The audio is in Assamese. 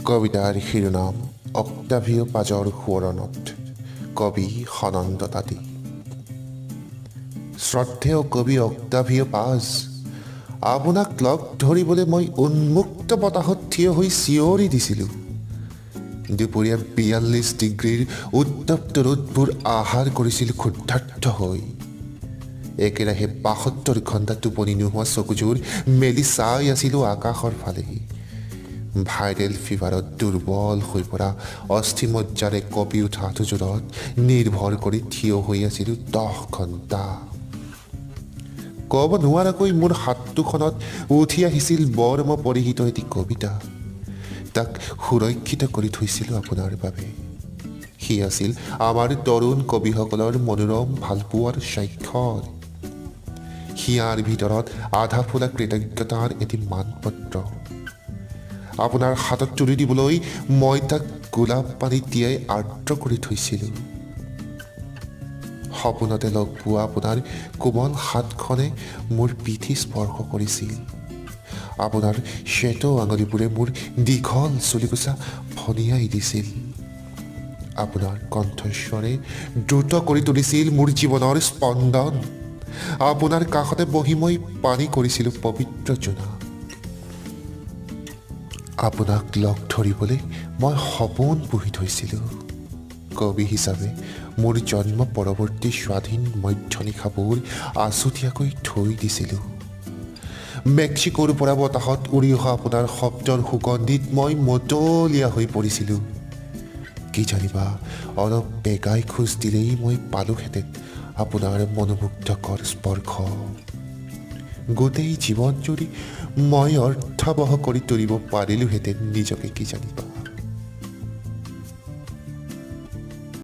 কবিতাৰ শিৰোনাম অক্টাভিঅ' পাজৰ সোঁৱৰণত। কবি সনন্দ তাঁতী। শ্ৰদ্ধেয় কবি অক্টাভিঅ' পাজ, আপোনাক লগ ধৰিবলৈ মই উন্মুক্ত বতাহত থিয় হৈ চিঞৰি দিছিলোঁ। দুপৰীয়া 42 ডিগ্ৰীৰ উত্তপ্ত ৰ'দবোৰ আহাৰ কৰিছিল ক্ষুধাৰ্ত হৈ। একেৰাহে 72 ঘণ্টা টোপনি নোহোৱা চকুযোৰ মেলি চাই আছিলোঁ আকাশৰ ফালে। ভাইৰেল ফিভাৰত দুৰ্বল হৈ পৰা অস্থিমজ্জাৰে কঁপি উঠা আঁঠুযোৰত নিৰ্ভৰ কৰি থিয় হৈ আছিলোঁ 10 ঘণ্টা। ক'ব নোৱাৰাকৈ মোৰ হাত দুখনত উঠি আহিছিল বৰ্ম পৰিহিত এটি কবিতা। তাক সুৰক্ষিত কৰি থৈছিলোঁ আপোনাৰ বাবে। সি আছিল আমাৰ তৰুণ কবিসকলৰ মনোৰম ভালপোৱাৰ স্বাক্ষৰ, হিয়াৰ ভিতৰত আধা ফুলা কৃতজ্ঞতাৰ এটি মানপত্ৰ। আপোনাৰ হাতত তুলি দিবলৈ মই তাক গোলাপ পানীত তিয়াই আৰ্দ্ৰ কৰি থৈছিলোঁ। সপোনতে লগ পোৱা আপোনাৰ কোমল হাতখনে মোৰ পিঠি স্পৰ্শ কৰিছিল। আপোনাৰ শ্বেত আঙুলিবোৰে মোৰ দীঘল চুলিকোচা ফণিয়াই দিছিল। আপোনাৰ কণ্ঠস্বৰে দ্ৰুত কৰি তুলিছিল মোৰ জীৱনৰ স্পন্দন। আপোনাৰ কাষতে বহি মই পানী কৰিছিলোঁ পবিত্ৰ জোনাক। আপোনাক লগ ধৰিবলৈ মই সপোন পুহি থৈছিলোঁ। কবি হিচাপে মোৰ জন্ম পৰৱৰ্তী স্বাধীন মধ্যনিশাবোৰ আছুতীয়াকৈ থৈ দিছিলোঁ। মেক্সিকোৰ পৰা বতাহত উৰি অহা আপোনাৰ শব্দৰ সুগন্ধিত মই মতলীয়া হৈ পৰিছিলোঁ। কি জানিবা, অলপ বেগাই খোজ দিলেই মই পালোহেঁতেন আপোনাৰ মনোমুগ্ধকৰ স্পৰ্শ। গোটেই জীৱন জুৰি মই অৰ্থাৱহ কৰি তুলিব পাৰিলোহেঁতেন নিজকে, কি জানিবা।